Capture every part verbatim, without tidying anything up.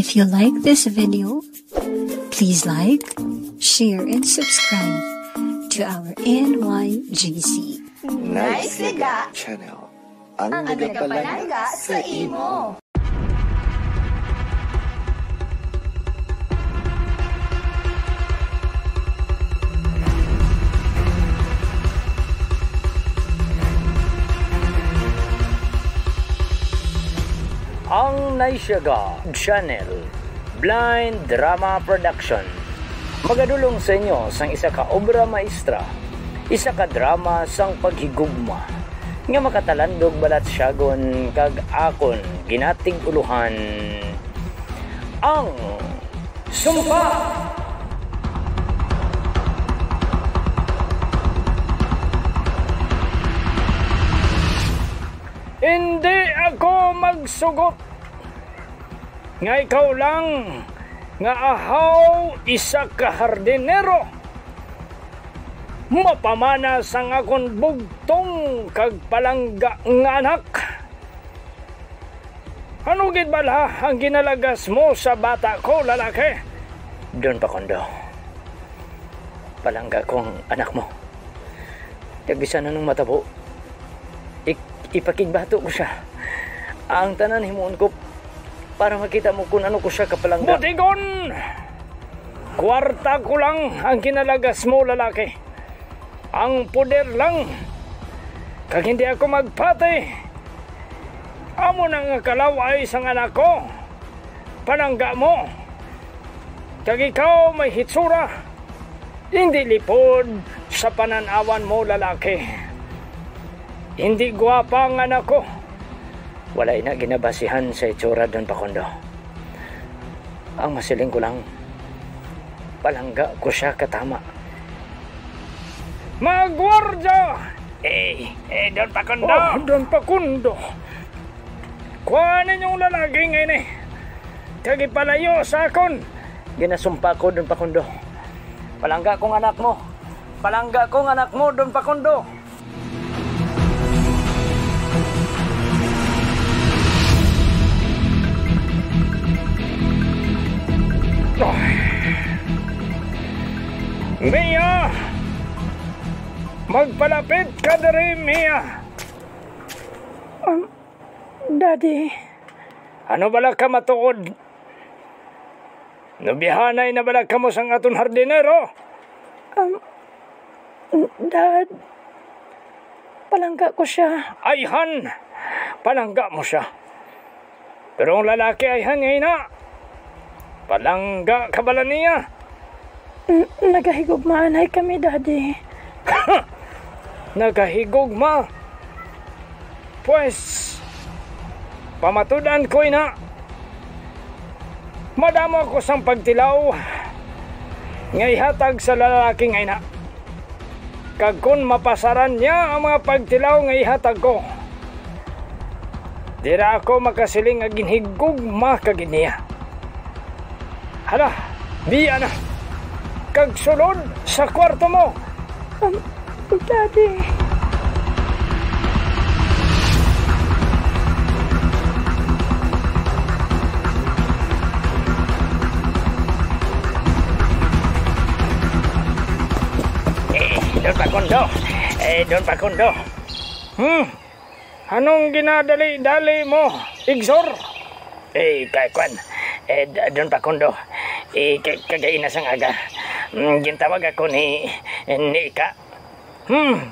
If you like this video, please like, share, and subscribe to our N Y G C. Nice Liga Channel. Ang nagapalangga sa imo. Ang Naisyaga Channel, Blind Drama Production, magadulong sa inyo sang isa ka obra maestra, isa ka drama sang paghigugma nga makatalandog, balatsyagon, kag akon ginatig-ulohan, Ang Sumpa. Indi ako magsugot nga ikaw lang nga ahaw, isa ka hardinero, mapamana sang akon bugtong kag palangga nga anak. Ano gid bala ang ginalagas mo sa bata ko, lalaki? Don Pacondo, palangga ko ang anak mo. Kag bisan anong matabo, ik-, ipakigbato ko siya. Ang tanan himuon ko para makita mo kung ano ko siya kapalangga. Butigon! Kwarta ko lang ang ginalagas mo, lalaki. Ang poder lang. Kag hindi ako magpati. Amo na nga kalaw-ay sang anak ko. Palangga mo. Kag ikaw may hitsura. Hindi lipod sa panan-awan mo, lalaki. Hindi gwapa ang anak ko. Wala ina ginabasihan sa itsura, Don Pacondo. Ang masiling ko lang, palangga ko siya katama. Mga gwardya! Eh, eh, Don Pacondo! Oh, Don Pacondo! Kuha ninyong lalaki nga ini, kag ipalayo sa akon. Ginasumpa ko, Don Pacondo. Palangga kong anak mo. Palangga kong anak mo, Don Pacondo. Mia! Magpalapit ka diri, Mia! Um, Daddy. Ano bala ka matuod? Nobyahanay na bala kamo sang aton hardinero? Um, Dad, palangga ko siya. Ayhan, palangga mo siya. Pero ang lalaki, ayhan, nga ina, palangga ka bala niya? N-, nagahigugmaanay kami, Daddy. Nagahigugma? Pues, pamatud-an ko ina. Madamo ako sang pagtilaw nga ihatag sa lalaki nga ina. Kag kon mapasaran niya ang mga pagtilaw nga ihatag ko, dira ako makasiling nga ginhigugma ka gid niya. Hala, biya na. Kag sulod sa kwarto mo. Um, Daddy. Eh, Don Pacondo. Eh, Don Pacondo. Hmm? Anong ginadali-dali mo, Igsor? Eh, ka-, kwan. Eh, d-, Don Pacondo. Eh, ka-, kagaina sang aga. Mm, gintawag ako ni, ni Ika. Hmm.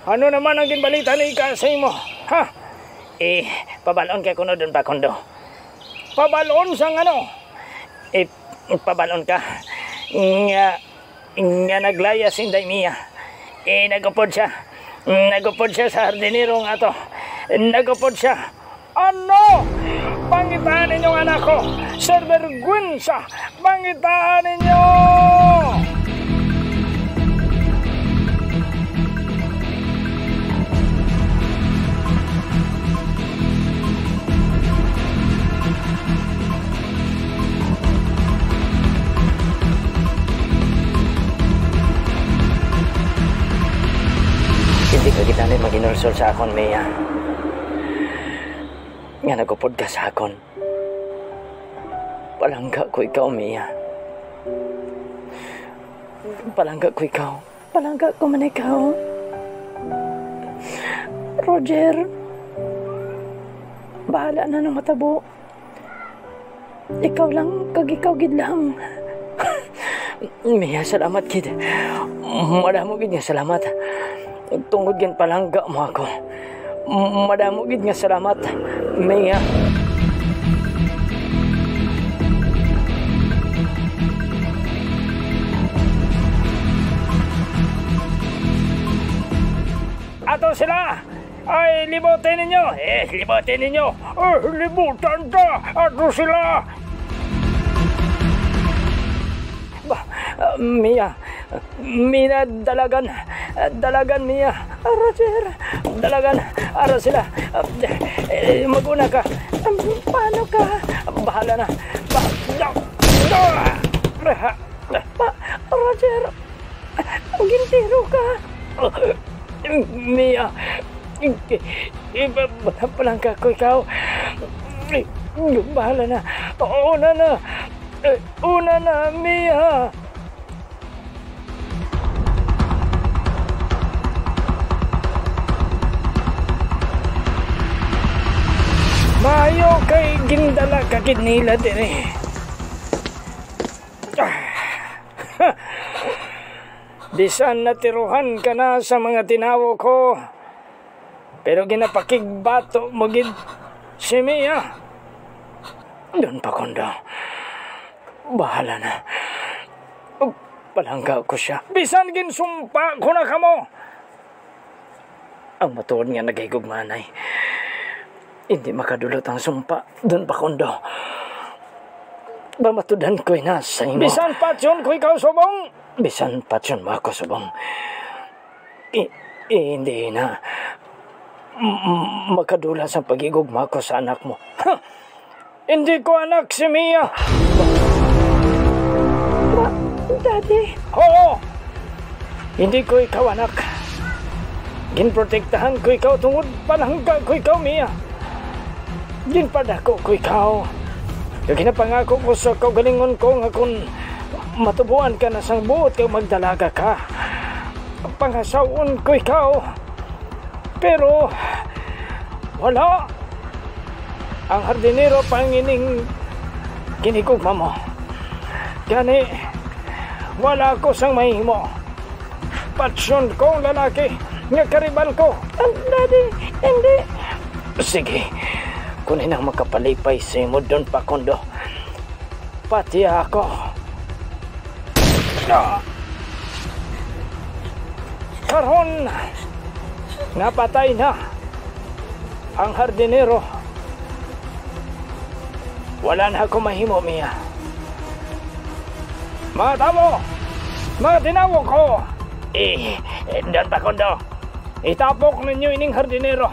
Ano naman ang ginbalita ni Ika sa imo? Ha? Eh, pabalon ka kuno, Don Pacondo. Pabalon sang ano? Eh, pabalon ka nga nga naglayas si Inday Mia. Eh, nagupod siya. Nagupod siya sa hardinero nga ato. Nagupod siya. Ano? Pangitaan ninyo ang anak ko. Sinvergwensa. Pangitaan ninyo! Hindi ka gid ani mag-inulsol sa akon, Mia, nga nagupod ka sa akon. Palangga ko ikaw, Mia. Palangga ko ikaw. Palangga ko man ikaw. Roger, bahala na nang matabo. Ikaw lang, kag ikaw gid lang. Mia, salamat gid. Madamo gid nga salamat. Tungod ginpalangga mo ako. Madamo gid nga salamat, Mia. Ato sila! Ay, libutin ninyo! Eh, libutin ninyo! Eh, libutan ta! Ato sila! Ba, ah, Mia, Mia, dalagan, dalagan, Mia. Roger, dalagan, ara sila. Eh, mag-una ka. Paano ka? Bahala na. Ba, ba, ba, Roger, gintiro ka. Mia, palangga ko ikaw. Bahala na. Una na. Una na, Mia. Maayo kay gindala ka gid nila diri. Bisan natiruhan ka na sa mga tinawo ko, pero ginapakigbato mo gid si Mia. Don Pacondo, bahala na. Palangga ko siya. Bisan ginsumpa ko na kamo. Ang matuod nga nagahigugmaanay, hindi makadulot ang sumpa, Don Pacondo. Pamatudan ko ina sa imo. Bisan patyon ko ikaw subong. Bisan patyon mo ako subong. I-, hindi na. M-, m-, makadula sa paghigugma ko sa anak mo. Ha! Hindi ko anak si Mia. Ma-, Daddy. Oo. Hindi ko ikaw anak. Ginprotektahan ko ikaw tungod palangga ko ikaw, Mia. Ginpadako ko ikaw. Kag ginapangako ko sa kaugalingon ko nga kon matubuan ka na sang buot kag magdalaga ka, pangasawon ko ikaw. Pero wala. Ang hardinero pa ang ining ginhigugma mo. Gani, wala ako sang mahimo. Patyon ko ang lalaki nga karibal ko. Ah, Daddy, hindi. Sige, kon ina ang makapalipay sa imo, Don Pacondo, pati ako. Ah! Karon nga patay na ang hardinero, wala na ako mahimo, Mia. Mga tawo, mga tinawo ko, eh, eh, Don Pacondo, itapok ninyo ining hardinero.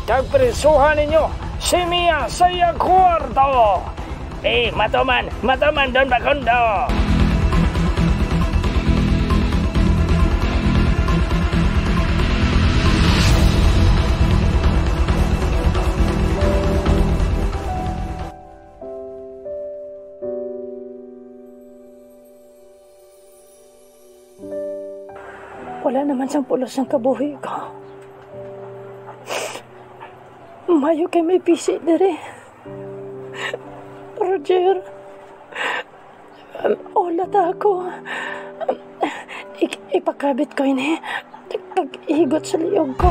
Kag prisuhan ninyo si Mia sa iya kwarto. Eh, matuman, matuman, Don Pacondo. Wala naman sang pulos ang kabuhi ko. Mayo kay may pisi diri. Roger, wala ta ako. Ik-, ipakabit ko ini. Kag ihigot sa liog ko.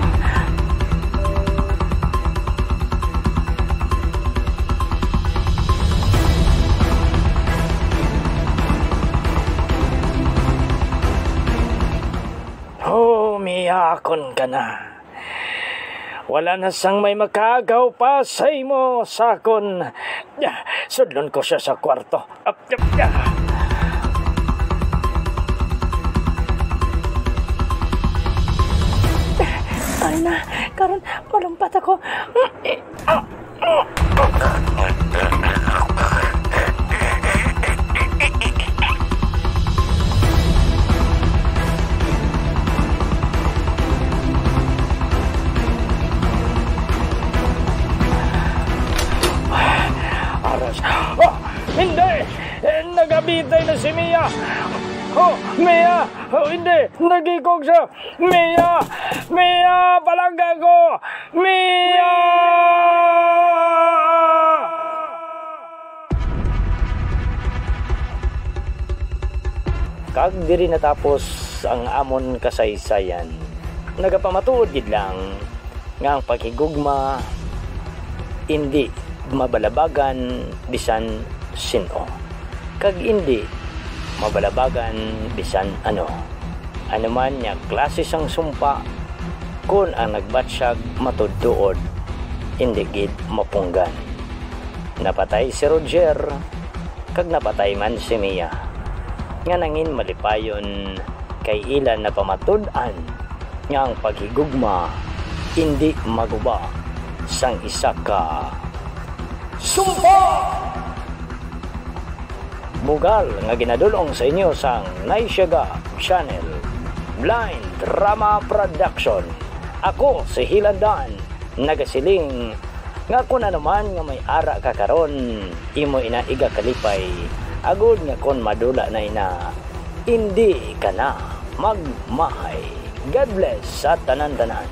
Oh, miyakon ka na. Wala na sang may makaagaw pa sa imo sa akon. Sudlon ko siya sa kwarto. Ay na, karon malumpat ako. Aras. Ah! Hindi! Eh, nagabitay na si Mia! Oh, Mia! Oh, hindi! Nagikog siya! Mia! Mia! Palangga ko! Mia! Kag diri natapos ang amon kasaysayan. Nagapamatuod gid lang nga ang paghigugma indi mabalabagan bisan sin-o, kag indi mabalabagan bisan ano. Ano man nga klase sang sumpa, kon ang nagbatsyag matuod-tuod, indi gid mapunggan. Napatay si Roger, kag napatay man si Mia, nga nangin malipayon kay ila napamatud-an nga ang paghigugma indi maguba sang isa ka sumpa. Bugal nga ginadul-ong sa inyo sang Naisyaga Channel, Blind Drama Production. Ako si Hilandan, nagasiling nga kun ano man nga may ara ka karon, imo ina igakalipay, agod nga kon madula na ina, indi ka na magmahay. God bless sa tanan-tanan.